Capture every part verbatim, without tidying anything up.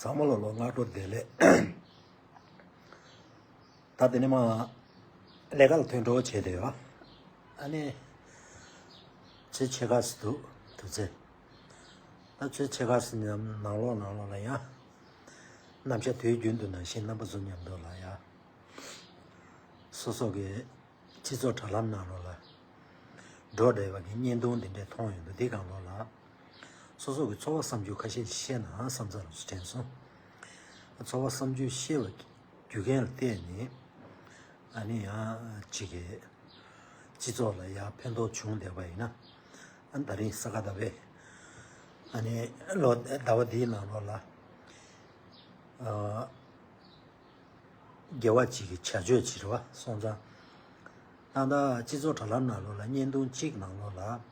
ཚང་མ་ལ་ལོ་སྔ་དྲོ་བདེ་ལེགས། ད་དེ་ནས་མ་ལས་ཀ་ལ་ཐོན་འགྲོ་བྱས་དེ་ཡོད། ཨ་ནི། ཚེ་ཕྱེད་ཀ་ཙམ་འདུག་དུས་ཚོད། ད་ཚེ་ཕྱེད་ཀ་ཙམ་ནང་ལོགས་ནང་ལོགས་ལ་ཡང་། ནམ་ཞག་དུས་རྒྱུན་དུ་ནང་བཞིན་རྣམ་པ་ཚོ་མཉམ་དུ་ལ་ཡང་། སོ་སོ་གི་སྤྱི་ཚོགས་དྲ་ལམ་ནང་ལོགས་ལ་འགྲོ་བསྡད་པ་གི་བརྙན་ཐུང་འདི་འདྲས་མཐོང་ཡོང་དུས་འདི་སྒང་ལོགས་ལ། སོ་སོ་གི་ཚོར་བ་བསམ་རྒྱུ་ཁ་ཤས་བཤད་ན་བསམ་ཚར་རུ་དྲན་སོང་། ཚོར་བ་བསམ་རྒྱུ་བཤད་པ་རྒྱུ་མཁན་ལ་བལྟས་ནས། ཨ་ནི་ཡང་གཅིག་གི་སྤྱི་ཚོགས་ལ་ཡང་ཕན་ཐོགས་བྱུང་བསྡད་པ་ཡིན་ན། ཨ་ནི་ད་རིང་ས་ག་ཟླ་བའི་ཨ་ནི་ལོ་ཟླ་བ་འདིའི་ནང་ལོགས་ལ། ཨ། དགེ་བ་གཅིག་གི་བྱ་སྤྱོད་ཅིག་རེད་བ་སོང་ཙང་། ད་ལྟ་སྤྱི་ཚོགས་དྲ་ལམ་ནང་ལོགས་ལ་བརྙན་ཐུང་གཅིག་ནང་ལོགས་ལ།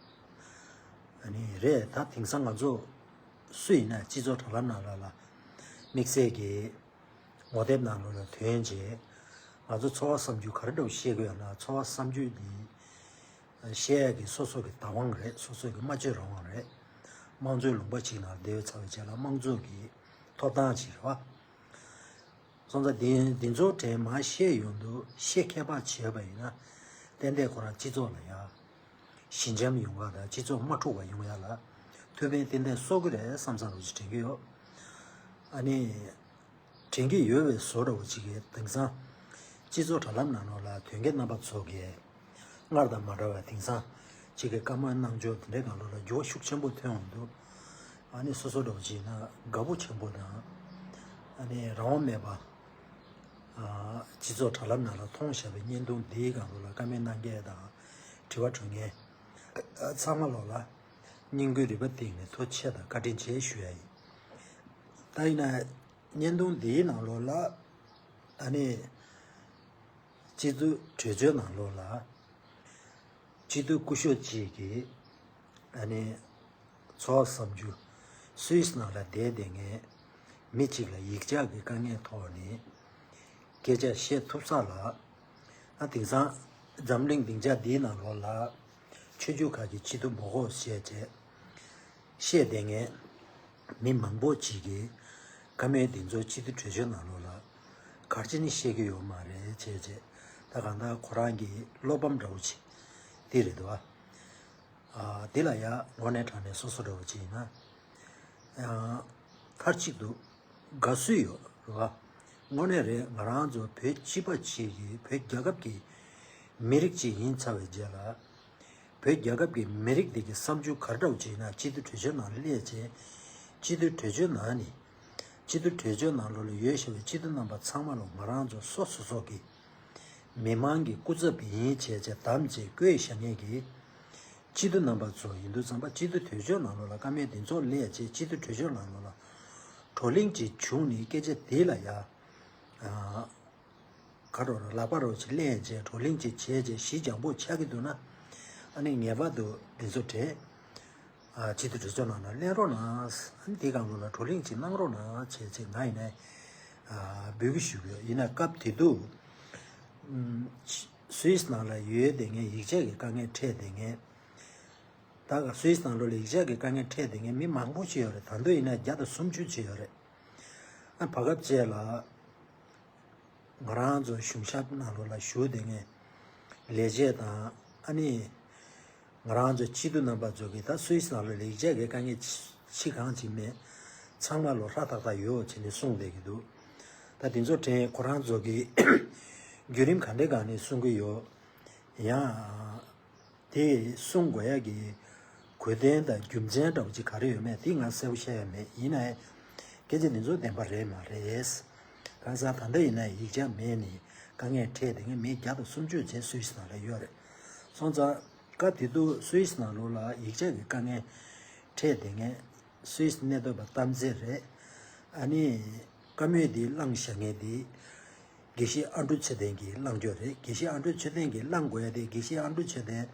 ཨ་ནི་རེད་ད་དེང་སང་ང་ཚོ་སུ་ཡིན་ན་སྤྱི་ཚོགས་དྲ་ལམ་ནང་ལོགས་ལ་དམིགས་བསལ་གྱི་ངོ་དེབ་ནང་ལོགས་ལ་ཐོན་རྗེས། ང་ཚོ་ཚོར་བ་བསམ་རྒྱུ་ག་རེ་འདྲ་བོ་བཤད་དགོས་ཡོད་ན་ཚོར་བ་བསམ་རྒྱུ་འདི་བཤད་ཡ་གི་སོ་སོ་གི་བདག་དབང་རེད། སོ་སོ་གི་སྨྲ་བརྗོད་རང་དབང་རེད། དམངས་གཙོའི་ལུང་པ་ཅིག་ནང་བསྡད་ཡོད་ཚར་བའི་རྗེས་ལ་དམངས་གཙོ་གི་ཐོབ་ཐང་ཅིག་རེད་བ། སོང་ཙང་འདི་འདི་ཚོ་དྲན་མ་བཤད་ཡོང་དུས་བཤད་མཁས་པ་བྱས་པ་ཡིན་ན། ཏན་ཏན་ཁོ་རང་སྤྱི་ཚོགས་ལ་ཡ། ཞི་འཇམ་ཡོང་བ་དང་སྤྱི་ཚོགས་མ་འཁྲུག་པ་ཡོང་ཡ་ལ། ཐུགས་ཕན་ཏན་ཏན་གསོ་གི་རེད་བསམ་བསམ་རུ་ཅིག་དྲན་གི་ཡོད། ཨ་ནི། དྲན་གི་ཡོད་པའི་བཟོ་འདྲ་བོ་ཅིག་གི་དེང་སང་། སྤྱི་ཚོགས་དྲ་ལམ་ནང་ལོགས་ལ་དོན་གྱི་རྣམ་པ་ཚོ་གི། སྔར་དང་མ་འདྲ་བའི་དེང་སང་། གཅིག་གི་བཀའ་མོལ་གནང་ཕྱོགས་དེ་འདྲའི་སྒང་ལོགས་ལ་འགྱུར་བ་ཤུགས་ཆེན་པོ་ཐོན་འོང་དུས། ཨ་ནི་སོ་སོ་འདྲ་བོ་བྱས་ན་དགའ་པོ་ཆེན་པོ་དང་། ཨ་ནི་རང་དབང་མེད་པ། ཨ། སྤྱི་ཚོགས་དྲ་ལམ་ནང་ལ་མཐོང་བཞག་པའི་བརྙན་ཐུང་འདིའི་སྒང་ལོགས་ལ་བཀའ་མོལ་གནང་མཁན་དང་། དྲི་བ་དྲི་མཁན། ཚང་མ་ལོགས་ལ། སྙིང་ཁུང་རུས་པའི་གཏིང་ནས་ཐུགས་རྗེ་ཆེ་དང་བཀའ་དྲིན་ཆེ་ཞུ་ཡ་ཡིན། ད་ཡིན་ན། བརྙན་ཐུང་འདིའི་ནང་ལོགས་ལ། ཨ་ནི། སྤྱི་འཐུས་གྲོས་ཆོད་ནང་ལོགས་ལ། སྤྱི་འཐུས་སྐུ་ཞབས་གཅིག་གིས། ཨ་ནི། ཚོར་བསམ་རྒྱུ། སུད་སི་ནང་ལ་བསྡད་བསྡད་མཁན། མི་གཅིག་ལ་ཡིག་ཆ་གི་དཀའ་ངལ་ཐོག་ནས། སྐད་ཆ་བཤད་ཐུབ་ས་ལ། ཨ་དེང་སང་། འཛམ་གླིང་སྡིངས་ཆ་འདིའི་ནང་ལོགས་ལ། ཆོས་བརྒྱུད་ཁག་གི་སྤྱི་འཐུས་མང་པོ་བཤད་བྱས། བཤད་བསྡད་མཁན། མི་མང་པོ་ཅིག་གིས་བཀའ་མོལ་འདི་ཚོ་སྤྱི་འཐུས་གྲོས་ཆོད་ནང་ལོགས་ལ་ག་རེ་བྱས་ནས་བཤད་ཀྱི་ཡོད་མ་རེད་བྱས་བྱས། ད་གང་ལྟར་ཁོ་རང་གི་བློ་ཕམ་འདྲ་བོ་ཅིག་དེ་རེད་འདུག་ཨ། ཨ་དེ་ལ་ཡ་དངོས་གནས་དྲང་གནས་སོ་སོ་འདྲ་བོ་ཅིག་ཡིན་ན། ཨ་མཐར་གཅིག་ཏུ་དགའ་བསུ་ཡོད་རེད་བ། དངོས་གནས་རེད། ང་རང་ཚོ་བོད་སྤྱི་པ་ཅིག་གིས་བོད་རྒྱལ་ཁབ་ཀྱི་མི་རིགས་ཅིག་ཡིན་ཚར་བའི་རྗེས་ལ། བོད་རྒྱལ་ཁབ་ཀྱི་མི་རིགས་འདི་གི་བསམ་ཚུལ་ག་རེ་འདྲ་བོ་ཅིག་ཡིན་ན་སྤྱི་འཐུས་གྲོས་ཆོད་ནང་ལ་སླེབས་བྱས། སྤྱི་འཐུས་གྲོས་ཆོད་ནང་ནས། སྤྱི་འཐུས་གྲོས་ཆོད་ནང་ལོགས་ལ་ཡོད་བཞག་པའི་སྤྱི་འཐུས་རྣམ་པ་ཚང་མ་ལ་ང་རང་ཚོ་སོ་སོ་སོ་གི་མི་མང་གི་སྐུ་ཚབ་ཡིན་བྱས་བྱས་བདམས་བྱས་བསྐོས་བཞག་མཁན་གྱི་སྤྱི་འཐུས་རྣམ་པ་ཚོ་ཡིན་དུས་ཙམ་པ་སྤྱི་འཐུས་གྲོས་ཆོད་ནང་ལོགས་ལ་བཀའ་མོལ་འདི་ཚོ་སླེབས་བྱས་སྤྱི་འཐུས་གྲོས་ཆོད་ནང་ལོགས་ལ་བགྲོ་གླེང་ཅིག་བྱུང་ནས་སྐད་ཆ་དེ་ལ་ཡ། ག་རེ་ལབ་པ་རེད་ཅིག་གླེང་བྱས་བགྲོ་གླེང་ཅིག་བྱས་བྱས་ཞི་འཇམ་པོ་ཆགས་ཀྱི་འདུག་ན། ཨ་ནི་ངེས་པར་དུ་འདི་ཚོ་གྲས། ཨ་སྤྱི་འཐུས་གྲོས་ཆོད་ནང་ལ་གླེང་རོགས་གནང་། ཨ་ནི་དེའི་སྒང་ལོགས་ལ་བགྲོ་གླེང་ཅིག་གནང་རོགས་གནང་བྱས་བྱས་ང་ཡིན་ནའི་ཨ་འབོད་སྐུལ་ཞུ་གི་ཡོད། ཡིན་ན་སྐབས་དེ་དུས་ཨམ་སུད་སི་ནང་ལ་ཡོད་བསྡད་མཁན་ཡིག་ཆ་གི་དཀའ་ངལ་འཕྲད་བསྡད་མཁན། ད་ག་སུད་སི་ནང་ལོགས་ལ་ཡིག་ཆ་གི་དཀའ་ངལ་འཕྲད་བསྡད་མཁན་མི་མང་པོ་ཅིག་ཡོད་རེད། ད་དུང་ཡིན་ན་བརྒྱ་དང་སུམ་ཅུ་ཅིག་ཡོད་རེད། ཨ་བར་སྐབས་བཅས་ལ། ང་རང་ཚོ་གཞུང་ཞབས་ནང་ལོགས་ལ་བཞུགས་བསྡད་མཁན་ལས་བྱེད་དང་ཨ་ནི་ང་རང་ཚོ་སྤྱི་འཐུས་རྣམ་པ་ཚོ་གིས་ད་སུད་སི་ནང་ལོགས་ལ་ཡིག་ཆ་གི་དཀའ་ངལ་ཅི་གང་ཅིག་མེད། ཚང་མ་ལོ་ཧྲ་ཐག་ཐག་ཡོད་བྱས་ནས་གསུངས་བསྡད་ཀྱི་འདུག་ད་དེ་ཚོ་དྲན་ཁོ་རང་ཚོ་གིས་བརྒྱུད་རིམ་ག་འདྲའི་སྒང་ནས་གསུང་གི་ཡོད། ཡང་། དེ་གསུང་དགོས་ཡ་གི་དགོས་དོན་དང་རྒྱུ་མཚན་འདྲ་བོ་ཅིག་ག་རེ་ཡོད་མེད་དེ་ང་གསལ་པོ་བཤད་ཡ་མེད། ཡིན་ནའི་སྐད་ཆ་འདི་ཚོ་བདེན་པ་རེད་མ་རེད། གང་ཟག་ད་ལྟ་ཡིན་ན་ཡིག་ཆ་མེད་ནས་དཀའ་ངལ་འཕྲད་དེ་ངས་མི་བརྒྱ་དང་སུམ་ཅུ་བྱས་སུད་སི་ནང་ལ་ཡོད་རེད། སོང་ཙང་སྐབས་དེ་དུས་སུད་སི་ནང་ལོགས་ལ་ཡིག་ཆ་གི་དཀའ་ངལ་འཕྲད་དེ་ངས། སུད་སི་གནས་སྡོད་པ་གཏམ་ཚེ་རེད། ཨ་ནི། བཀའ་མོལ་འདི་བླངས་བཞག་མཁན་འདི། དགེ་བཤེས་ཨ་འབྲུག་ཚེ་བརྟན་གྱིས་བླངས་ཡོད་རེད། དགེ་བཤེས་ཨ་འབྲུག་ཚེ་བརྟན་གྱིས་བླངས་དགོས་ཡ་དེ་དགེ་བཤེས་ཨ་འབྲུག་ཚེ་བརྟན།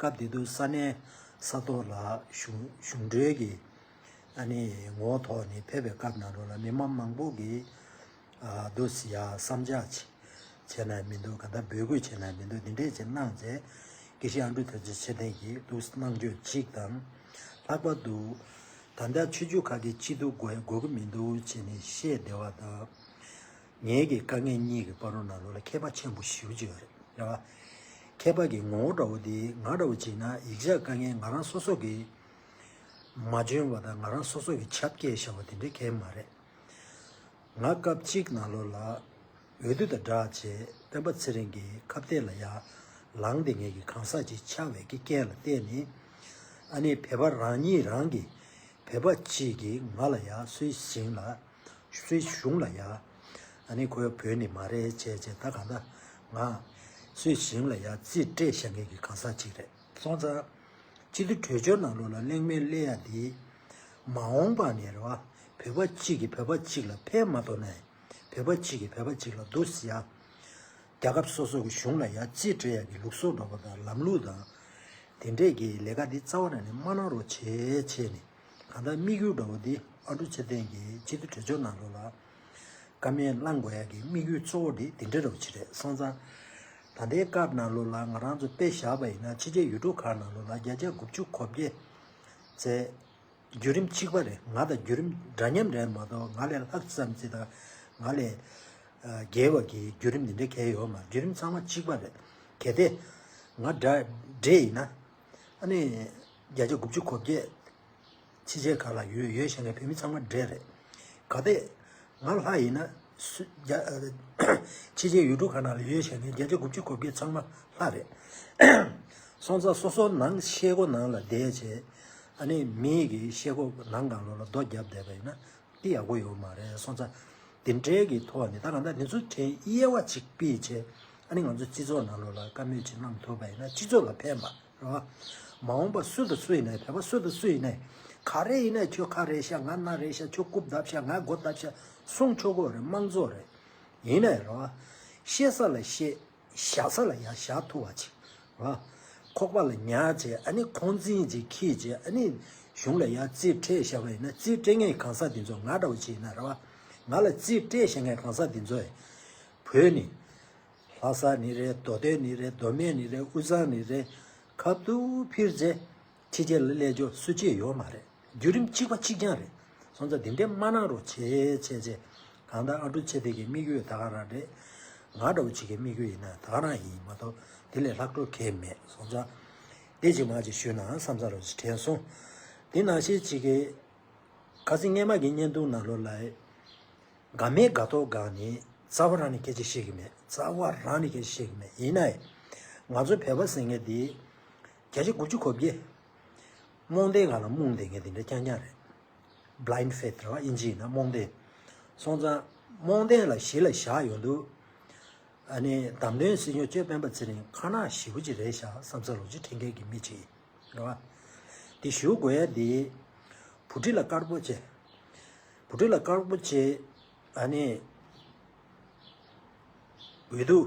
སྐབས་དེ་དུས་ས་གནས་ས་ཐོག་ལ་གཞུང་གཞུང་འབྲེལ་གྱི། ཨ་ནི་ངོ་ཐོག་ནས་ཕེབས་པའི་སྐབས་ནང་ལོགས་ལ་མི་མང་མང་པོ་གིས། ཨ་འདུག་སེ་ཡ་བསམ་འཆར་ཅིག་བྱས་ན་མི་འདུག་ག་འདྲ་འབོད་སྐུལ་བྱས་ན་མི་འདུག་འདི་འདྲས་ཅིག་གནང་བྱས། དགེ་བཤེས་ཨ་འབྲུག་ཚེ་བརྟན་གྱིས་འདུག་སེ་གནང་རྒྱུ་གཅིག་དང་། ལྷག་པར་དུ་ ད་ལྟ་ཆོས་བརྒྱུད་ཁག་གི་སྐྱིད་སྡུག་དགོས་དགོས་ཀྱི་མི་འདུག་བྱས་ནས་བཤད་བསྡད་པ་དང་། ངེད་ཀྱི་དཀའ་ངལ་གཉིས་ཀྱི་བར་རོ་ནང་ལོགས་ལ་ཁྱད་པར་ཆེན་པོ་ཞེ་པོ་ཅིག་ཡོད་རེད། རེད་བ། ཁྱད་པར་གྱི་ངོ་བོ་འདྲ་བོ་དེ་ང་འདྲ་བོ་བྱས་ན་ཡིག་ཆ་དཀའ་ངལ་ང་རང་སོ་སོ་གི་མ་འཇོན་པ་དང་ང་རང་སོ་སོ་གི་ཆབ་སྐྱེས་བཞག་པ་དེ་འདྲའི་གང་ཡང་མ་རེད། ང་སྐབས་གཅིག་ནང་ལོགས་ལ་འོས་བསྡུ་དང་སྦྲགས་བྱས་སྤེན་པ་ཚེ་རིང་གི་ཁ་གཏད་ལ་ཡར་ལངས་ཏེ་ངེད་ཀྱི་གང་ཟག་ཅིག་ཆགས་པའི་གི་རྐྱེན་ལ་བརྟེན་ནས། ཨ་ནི་བོད་པ་རང་ཉིད་རང་གི་བོད་པ་གཅིག་གིས་ང་ལ་ཡར་སུའི་ཞིང་ལ་སུའི་གཞུང་ལ་ཡར། ཨ་ནི་ཁོའི་བོད་ནི་མ་རེད་བྱས་བྱས་ད་གང་ལྟར་ང་སུའི་ཞིང་ལ་ཡར་རྩིས་སྤྲད་བཞག་མཁན་གྱི་གང་ཟག་ཅིག་རེད། སོང་ཙང་། སྤྱི་འཐུས་གྲོས་ཆོད་ནང་ལོགས་ལ་གླེང་མོལ་གླེང་ཡ་དེ། མ་འོངས་པ་ནས་རེད་བ། བོད་པ་གཅིག་གིས་བོད་པ་གཅིག་ལ་ཕན་མ་ཐོགས་ན་ཡང་། བོད་པ་གཅིག་གིས་བོད་པ་གཅིག་ལ་སྡུག་ཟེར་ཡ། རྒྱལ་ཁབ་སོ་སོ་གི་གཞུང་ལ་ཡ་རྩིས་སྤྲད་ཡ་གི་ལུགས་སྲོལ་འདྲ་པོ་དང་ལམ་ལུགས་དང་། དེ་འདྲས་ཀྱི་ལས་ཀ་འདི་རྩ་བ་ནས་ནས་མ་གནང་རོགས་བྱེད་བྱས་ནས། གང་ལྟར་དམིགས་ཡུལ་འདྲ་པོ་འདི་ཨ་འབྲུག་ཚེ་བརྟན་གྱིས་སྤྱི་འཐུས་གྲོས་ཆོད་ནང་ལོགས་ལ། བཀའ་མོལ་གནང་དགོས་ཡ་གི་དམིགས་ཡུལ་གཙོ་བོ་དེ་དེ་འདྲ་རོགས་ཅིག་རེད། སོང་ཙང་། ད་ལྟའི་སྐབས་ནང་ལོགས་ལ་ང་རང་ཚོ་དཔེ་བཞག་པ་ཡིན་ན་ཕྱི་རྒྱལ་ཡུལ་གྲུ་ཁག་ནང་ལོགས་ལ་བརྒྱ་ཆ་དགུ་བཅུ་གོ་བརྒྱད་ཚེ་བརྒྱུད་རིམ་གཅིག་པ་རེད། ང་དང་བརྒྱུད་རིམ་འདྲ་མཉམ་རེད་མ་གཏོགས་ང་ལས་ལྷག་ཙམ་ཅིག་དང་ང་ལས་རྒྱལ་བ་གི་བརྒྱུད་རིམ་འདི་འདྲ་གང་ཡང་ཡོད་མ་རེད། བརྒྱུད་རིམ་ཚང་མ་གཅིག་པ་རེད། གལ་ཏེ་ང་འདྲ་འདྲ་ཡིན་ན་ཨ་ནི་བརྒྱ་ཆ་དགུ་བཅུ་གོ་བརྒྱད། ཕྱི་རྒྱལ་ཁག་ལ་ཡོད་ཡོད་བཞག་མཁན་བོད་མི་ཚང་མ་འདྲ་རེད། གལ་ཏེ་ང་ལྷ་ཡིན་ན་སུ་རྒྱ་ཕྱི་རྒྱལ་ཡུལ་གྲུ་ཁག་ནང་ལ་ཡོད་བཞག་མཁན་བརྒྱ་ཆ་དགུ་བཅུ་གོ་བརྒྱད་ཚང་མ་ལྷ་རེད། སོང་ཙང་སོ་སོ་ནང་ཤེལ་སྒོ་ནང་ལ་བསྡད་བྱས་ཨ་ནི་མི་གི་ཤེལ་སྒོ་ནང་སྒང་ལོགས་ལ་རྡོ་བརྒྱབ་བསྡད་པ་ཡིན་ན་དེ་ཡག་པོ་ཡོད་མ་རེད། སོང་ཙང་དེ་འདྲའི་གི་ཐོག་ནས་ད་གང་ལྟར་དེ་ཚོ་དྲན་དབྱེ་བ་གཅིག་སྤེལ་བྱས་ཨ་ནི་ང་ཚོ་སྤྱི་ཚོགས་ནང་ལོགས་ལ་བཀའ་མོལ་ཅིག་གནང་ཐུབ་པ་ཡིན་ན་སྤྱི་ཚོགས་ལ་ཕན་པ། རེད་བ། མ་འོངས་པ་སུ་དང་སུ་ཡིན་ནའི་བོད་པ་སུ་དང་སུ་ཡིན་ནའི་ག་རེ་ཡིན་ནའི་ཁྱོད་ཁ་རེད་ཤག་ང་སྣ་རེད་ཤག་ཁྱོད་རྐུབ་བརྡབས་ཤག་ང་མགོ་བརྡབས་ཤག་གསུང་ཆོག་གི་རེད། དམངས་གཙོ་རེད། ཡིན་ནའི་རེད་བ། བཤད་ས་ལ་བཤད། བཞག་ས་ལ་ཡང་བཞག་ཐུབ་པ་ཅིག་རེད་བ། ཁོག་པ་ལ་ཉར་བྱས་ཨ་ནི་ཁོང་འཛིན་ཅིག་འཁྱེར་བྱས་ཨ་ནི་གཞུང་ལ་ཡང་རྩིས་སྤྲད་བཞག་པ་ཡིན་ན་རྩིས་སྤྲད་མཁན་གྱི་གང་ཟག་དེ་ཚོ་ང་འདྲ་བོ་ཅིག་ཡིན་ན་རེད་བ། ང་ལ་རྩིས་སྤྲད་བཞག་མཁན་གང་ཟག་དེ་ཚོས་བོད་ནི། ལྷ་ས་ནི་རེད། མདོ་སྟོད་ནི་རེད། མདོ་སྨད་ནི་རེད། དབུས་གཙང་ནི་རེད། ཁ་ཐུག་ཕྱིར་རྗེས་ཕྱི་རྒྱལ་ལ་སླེབས་རྒྱུ་སུ་གཅིག་ཡོད་མ་རེད། བརྒྱུད་རིམ་གཅིག་པ་གཅིག་རྐྱང་རེད། སོང་ཙང་འདི་འདྲའི་མ་གནང་རོགས་བྱེད་བྱེད་བྱེད། གང་ལྟར་ཨ་འབྲུག་ཚེ་བརྟན་གྱི་དམིགས་ཡུལ་ད་ག་རང་རེད། ང་འདྲ་བོ་གཅིག་གི་དམིགས་ཡུལ་ཡིན་ན་ད་ག་རང་ཡིན་མ་གཏོགས་དེ་ལས་ལྷག་འཕྲོ་གང་ཡང་མེད། སོང་ཙང་དེ་གཅིག་མ་གཅིག་ཞུས་ན་བསམ་ས་རོགས་ཅིག་དྲན་སོང་། དེ་ནང་བཞིན་གཅིག་གི་ཁ་སང་སྔས་མ་གི་བརྙན་ཐུང་ནང་ལོགས་ལ། དགའ་མེད་དགའ་ཐོག་སྒང་ནས་རྩ་བ་རང་ནས་སྐད་ཆ་བཤད་ཀྱི་མེད། རྩ་བ་རང་ནས་སྐད་ཆ་བཤད་ཀྱི་མེད། ཡིན་ནའི་ང་ཚོ་བོད་པ་ཟེར་མཁན་འདི་བརྒྱ་ཆ་དགུ་བཅུ་གོ་བརྒྱད་རྨོངས་དད་སྒང་ལ་རྨོངས་བསྡད་མཁན་དེ་འདྲ་རྐྱང་རྐྱང་རེད། Blind faith རེད་བ། དབྱིན་ཇི་ཡིན་ན་རྨོངས་དད། སོང་ཙང་རྨོངས་དད་ལ་གཞི་ལ་བཞག་ཡོང་དུས། ཨ་ནི་བདམས་ཐོན་སྲིད་སྐྱོང་གཅོད་སྤེན་པ་ཚེ་རིང་ཁ་ནག་ཞེ་པོ་ཅིག་རེད་ཤག་བསམ་ས་རོགས་ཅིག་དྲན་མཁན་གྱི་མི་ཅིག་ཡིན། རེད་བ། དེ་ཞུ་དགོས་ཡ་དེ། བུ་ཁྲིད་ལ་དཀར་པོ་བྱས། བུ་ཁྲིད་ལ་དཀར་པོ་བྱས། ཨ་ནི། འོས་བསྡུ།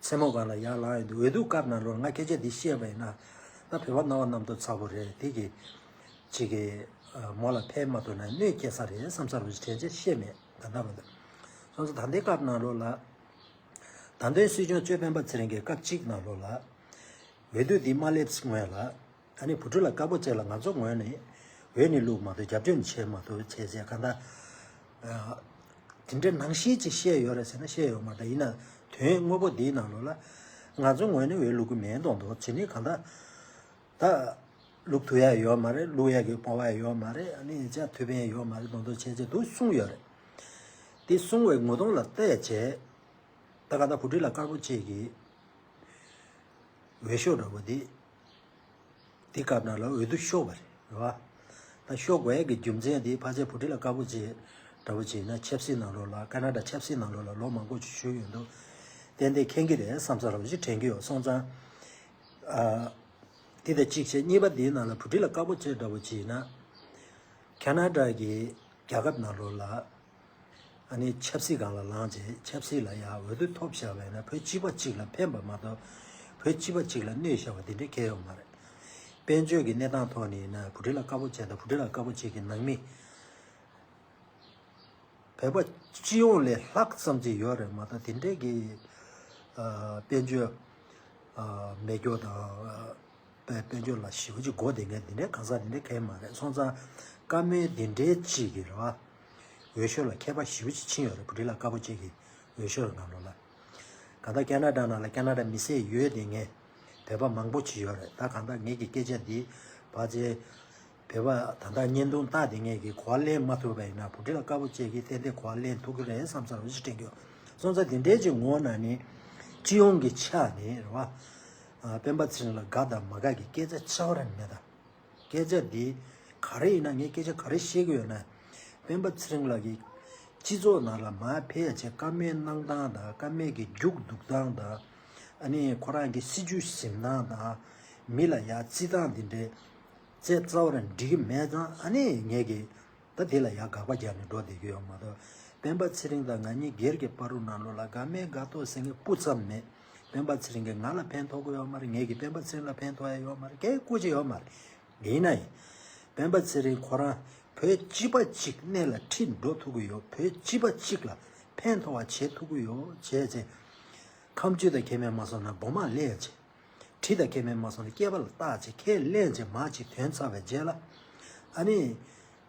མཚན་མོ་སྒང་ལ་ཡར་ལངས་ཡོང་དུས་འོས་བསྡུ་སྐབས་ནང་ལོགས་ང་སྐད་ཆ་འདི་བཤད་པ་ཡིན་ན། ད་བོད་པ་རྣ་བ་རྣམ་རྟོག་ཚ་པོ་རེད། དེ་གི་ཅིག་གི་མོ་ལ་ཕན་མ་ཐོགས་ན་གནོད་སྐྱེལ་ས་རེད་བསམ་ས་རུ་དྲན་ཆེ་བཤད་མེད་ད་ལྟ་བར་དུ། སོང་ཙང་ད་ལྟའི་སྐབས་ནང་ལོགས་ལ། ད་ལྟའི་སྲིད་སྐྱོང་གཅོད་སྤེན་པ་ཚེ་རིང་གི་སྐབས་གཅིག་ནང་ལོགས་ལ། འོས་བསྡུ་འདི་མ་སླེབས་སྔོན་ལ། ཨ་ནི་བུ་ཕྲུག་ལ་དཀར་པོ་བྱས་ལ་ང་ཚོ་ངོས་ནས་འོས་ནི་བླུགས་མ་ཐུབ། རྒྱབ་སྐྱོར་ནི་བྱས་མ་ཐུབ་བྱས་བྱས་གང་ལྟར། དེ་འདྲའི་ནང་བཞིན་ཅིག་བཤད་ཡོད་རེད་ཟེར་ན་བཤད་ཡོད་མ་རེད། ཡིན་ན་དོན་དངོས་པོ་འདིའི་ནང་ལོགས་ལ་ང་ཚོ་ངོས་ནས་འོས་བླུག་གི་མེད་མདོག་མདོག་བྱེད་ནི་གང་ལྟར། ད་བླུག་ཐུབ་ཡ་ཡོད་མ་རེད། བླུག་ཡ་གི་སྤོབས་པ་ཡོད་མ་རེད། ཨ་ནི་ཡིན་ཆ་ཐུབ་ཕན་ཡོད་མ་རེད་མདོག་མདོག་བྱས་བྱས་འདུག་གསུངས་ཡོད་རེད། དེ་གསུངས་པའི་ངོ་གདོང་ལ་བལྟས་བྱས། ད་ག་ད་བུ་ཁྲིད་ལ་དཀར་པོ་བྱས་ཀྱི་འོས་ཤོག་འདྲ་པོ་འདི། འདི་སྐབས་ནང་ལ་འོས་བསྡུ་ཤོར་བ་རེད། རེད་བ། ད་ཤོར་དགོས་ཡ་གི་རྒྱུ་མཚན་འདི་ཕལ་ཆེར་བུ་ཁྲིད་ལ་དཀར་པོ་བྱས་འདྲ་པོ་བྱས་ན་ཆབ་སྲིད་ནང་ལོགས་ལ་ཀ་ན་ཌ་ཆབ་སྲིད་ནང་ལོགས་ལ་ལོ་མང་པོ་ཞིག་བཞུགས་ཡོད་འདུག་ཏན་ཏན་མཁྱེན་གྱི་རེད་བསམ་ས་ར་བ་ཞིག་དྲན་གྱི་ཡོད། སོང་ཙང་། ཨ། འདི་དང་གཅིག་བྱས་གཉིས་པ་འདིའི་ནང་ལ་བུ་ཁྲིད་ལ་དཀར་པོ་བྱས་འདྲ་པོ་བྱས་ན། ཁ་ན་ཌ་གི་རྒྱལ་ཁབ་ནང་ལོགས་ལ། ཨ་ནི་ཆབ་སྲིད་སྒང་ལ་ལངས་རྗེས་ཆབ་སྲིད་ལ་ཡང་འོས་བསྡུ་ཐོབ་བཞག་པ་ཡིན་ན་བོད་གཅིག་པ་གཅིག་ལ་ཕན་པ་མ་གཏོགས་བོད་གཅིག་པ་གཅིག་ལ་གནོད་བཞག་པ་དེ་འདྲའི་གང་ཡང་ཡོད་མ་རེད། དཔལ་འབྱོར་གྱི་གནས་སྟངས་ཐོག་ནས་ཡིན་ན་བུ་ཁྲིད་ལ་དཀར་པོ་བྱས་དང་བུ་ཁྲིད་ལ་དཀར་པོ་བྱས་ཀྱི་ནང་མི་བོད་པ་སྤྱི་ཡོངས་ལས་ལྷག་ཙམ་ཅིག་ཡོད་རེད་མ་གཏོགས་དེ་འདྲའི་གི་ཨ་དཔལ་འབྱོར་ཨ་མེད་རྒྱུ་དང་། དཔལ་དཔལ་འབྱོར་ལ་ཞེ་པོ་ཅིག་མགོ་བདེ་མཁན་འདི་འདྲའི་གང་ཟག་འདི་འདྲའི་གང་ཡང་མ་རེད། སོང་ཙང་བཀའ་མོལ་འདི་འདྲའི་ཅིག་གིས་རེད་བ། འོས་ཤོག་ལ་ཁྱད་པར་ཞེ་པོ་ཅིག་ཕྱིན་ཡོད་རེད། བུ་ཁྲིད་ལགས་དཀར་པོ་ཅན་གྱི་འོས་ཤོག་ནང་ལོགས་ལ། གང་ལྟར་ཁེ་ན་ཌ་ནང་ལ་ཁེ་ན་ཌ་མི་སེར་ཡོད་བསྡད་མཁན་བོད་པ་མང་པོ་ཅིག་ཡོད་རེད། ད་གང་ལྟར་ངེད་ཀྱི་སྐད་ཆ་འདི་ཕལ་ཆེར་བོད་པ་ད་ལྟ་བརྙན་ཐུང་ལྟ་བསྡད་མཁན་གྱིས་གོ་བ་ལེན་མ་ཐུབ་པ་ཡིན་ན། བུ་ཁྲིད་ལགས་དཀར་པོ་ཅན་གྱིས་ཏན་ཏན་གོ་བ་ལེན་ཐུབ་ཀྱི་རེད་བསམ་ས་རེད་ཅིག་དྲན་གྱི་ཡོད། སོང་ཙང་དེ་འདྲའི་ཅིག་ངོ་ན་ནི་སྤྱི་ཡོངས་ཀྱི་ཆ་ནས་རེད་བ། ཨ། སྤེན་པ་ཚེ་རིང་ལ་དགའ་དང་མ་དགའ་གི་སྐད་ཆ་རྩ་བ་རང་མེད་ད། སྐད་ཆ་འདི་ག་རེ་ཡིན་ན། ངས་སྐད་ཆ་ག་རེ་བཤད་ཀྱི་ཡོད་ན། སྤེན་པ་ཚེ་རིང་ལགས་ཀྱིས་སྤྱི་ཚོགས་ནང་ལ་མར་ཕེབས་བྱས་བཀའ་མོལ་གནང་སྟངས་དང་། བཀའ་མོལ་གྱི་རྒྱུགས་འདུག་སྟངས་དང་། ཨ་ནི་ཁོ་རང་གི་སྲིད་ཇུས་འཛིན་སྟངས་དང་། མི་ལ་ཡ་རྩིས་སྟངས་འདི་འདྲའི་རྩ་རྩ་བ་རང་འགྲིག་གི་མེད་ཙང་། ཨ་ནི་ངས་ཀྱིས་ད་དེ་ལ་ཡ་དགག་པ་རྒྱག་ནས་འགྲོ་བསྡད་ཀྱི་ཡོད་མ་གཏོགས། སྤེན་པ་ཚེ་རིང་དང་ང་གཉིས་སྒེར་གྱི་བར་དུ་ནང་ལོགས་ལ་དགའ་མེད་དགའ་ཏོག་ཟེར་མཁན་སྤུ་ཙམ་མེད། སྤེན་པ་ཚེ་རིང་གིས་ང་ལ་ཕན་ཐོགས་ཀྱི་ཡོད་མ་རེད། ངས་ཀྱིས་སྤེན་པ་ཚེ་རིང་ལ་ཕན་ཐོགས་ཡ་ཡོད་མ་རེད། གའི་སྐུ་མཁྱེན་ཡོད་མ་རེད། ཡིན་ན་ཡང་སྤེན་པ་ཚེ་རིང་ཁོ་རང་བོད་སྤྱི་པ་གཅིག་གནད་ལ་ཁྲིད་འགྲོ་ཐུབ་ཀྱི་ཡོད། བོད་སྤྱི་པ་གཅིག་ལ་ཕན་ཐོགས་པ་བྱེད་ཐུབ་ཀྱི་ཡོད་བྱས་བྱས། ཁ་མཆུ་དང་ཁ་མཆུ་མ་སོང་ན་སྦྲང་མ་ལེན་བྱས། གྲི་དང་ཁ་མཆུ་མ་སོང་ན་སྐེད་པ་ལ་བཏགས་བྱས། ཁས་ལེན་བྱས་མར་ཅིག་ཐོན་ཚར་བའི་རྗེས་ལ། ཨ་ནི་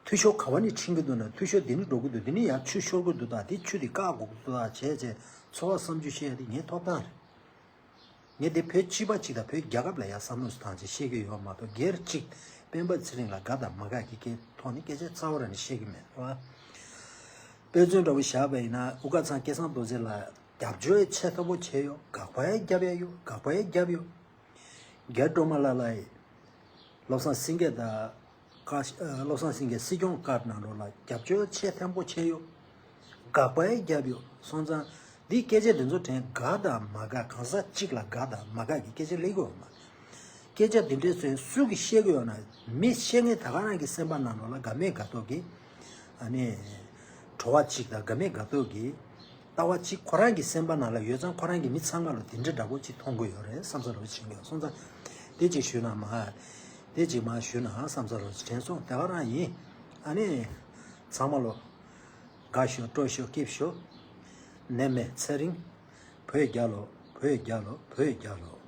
འཐུས་ཤོར་ག་བ་ནས་ཕྱིན་གྱི་འདུག་ན། འཐུས་ཤོར་འདི་ནས་འགྲོ་གི་འདུག་འདི་ནས་ཡར་ཆུ་ཤོར་གྱི་འདུག་ད། འདི་ཆུ་འདི་བཀག་དགོས་ཀྱི་འདུག་ད་བྱས་བྱས། ཚོར་བ་བསམ་ཚུལ་བཤད་ཡ་དེ་ངའི་ཐོབ་ཐང་རེད། ངས་དེ་བོད་སྤྱི་པ་གཅིག་དང་བོད་རྒྱལ་ཁབ་ལ་ཡ་བསམ་བློ་བཏང་བྱས་བཤད་ཀྱི་ཡོད་མ་གཏོགས། སྒེར་གཅིག་སྤེན་པ་ཚེ་རིང་ལ་དགའ་དང་མ་དགའ་གི་སྐད་ཐོག་ནས་སྐད་ཆ་རྩ་བ་རང་ནས་བཤད་ཀྱི་མེད་རེད་བ། དཔེ་མཚོན་འདྲ་བོ་བཞག་པ་ཡིན་ན། དབུ་དཀར་ཚང་སྐལ་བཟང་རྡོ་རྗེ་ལ་རྒྱབ་སྐྱོར་ཆེ་ཐག་པོ་བྱས་ཡོད། དགག་པ་ཡང་བརྒྱབ་ཡ་ཡོད། དགག་པ་ཡང་བརྒྱབ་ཡོད། རྒྱ་སྒྲོལ་མ་ལགས་ལ་ཡི་བློ་བཟང་སེང་གེ་དང་། བཀའ་ཤག་ཨ། བློ་བཟང་སེང་གེ་སྲིད་སྐྱོང་བཀའ་ནང་ལོགས་ལ་རྒྱབ་སྐྱོར་ཆེ་ཐག་པོ་བྱས་ཡོད། དགག་པ་ཡང་བརྒྱབ་ཡོད། སོང་ཙང་འདིའི་སྐད་ཆ་འདི་ཚོ་དྲན། དགའ་དང་མ་དགའ། གང་ཟག་གཅིག་ལ་དགའ་དང་མ་དགའ་གི་སྐད་ཆ་སླེབས་ཀྱི་ཡོད་མ་རེད། སྐད་ཆ་འདི་འདྲའི་ཚོ་སུ་གིས་བཤད་ཀྱི་ཡོད་ན། མི་བཤད་མཁན་ད་ག་རང་གི་སེམས་པ་ནང་ལོགས་ལ་དགའ་མེད་དགའ་ཏོག་གི། ཨ་ནི་བྲོ་བ་གཅིག་དང་དགའ་མེད་དགའ་ཏོག་གི་ལྟ་བ་གཅིག་ཁོ་རང་གི་སེམས་པ་ནང་ལ་ཡོད་ཙང་། ཁོ་རང་གིས་མི་ཚང་མ་ལ་དེ་འདྲ་འདྲ་པོ་ཅིག་མཐོང་གི་ཡོད་རེད་བསམ་ས་རོ་ཅིག་ཡོད། སོང་ཙང་དེ་ཅིག་ཞུས་ན་མ། དེ་ཅིག་མ་ཞུས་ན་བསམ་ས་རོ་ཅིག་དྲན་སོང་། དེ་ག་རང་ཡིན། ཨ་ནི་ཚང་མ་ལོ་དགའ་ཤོག་སྤྲོ་ཤོག་སྐྱིད་ཤོག་ནད་མེད་ཚེ་རིང་། བོད་རྒྱལ་ལོ། བོད་རྒྱལ་ལོ། བོད་རྒྱལ་ལོ།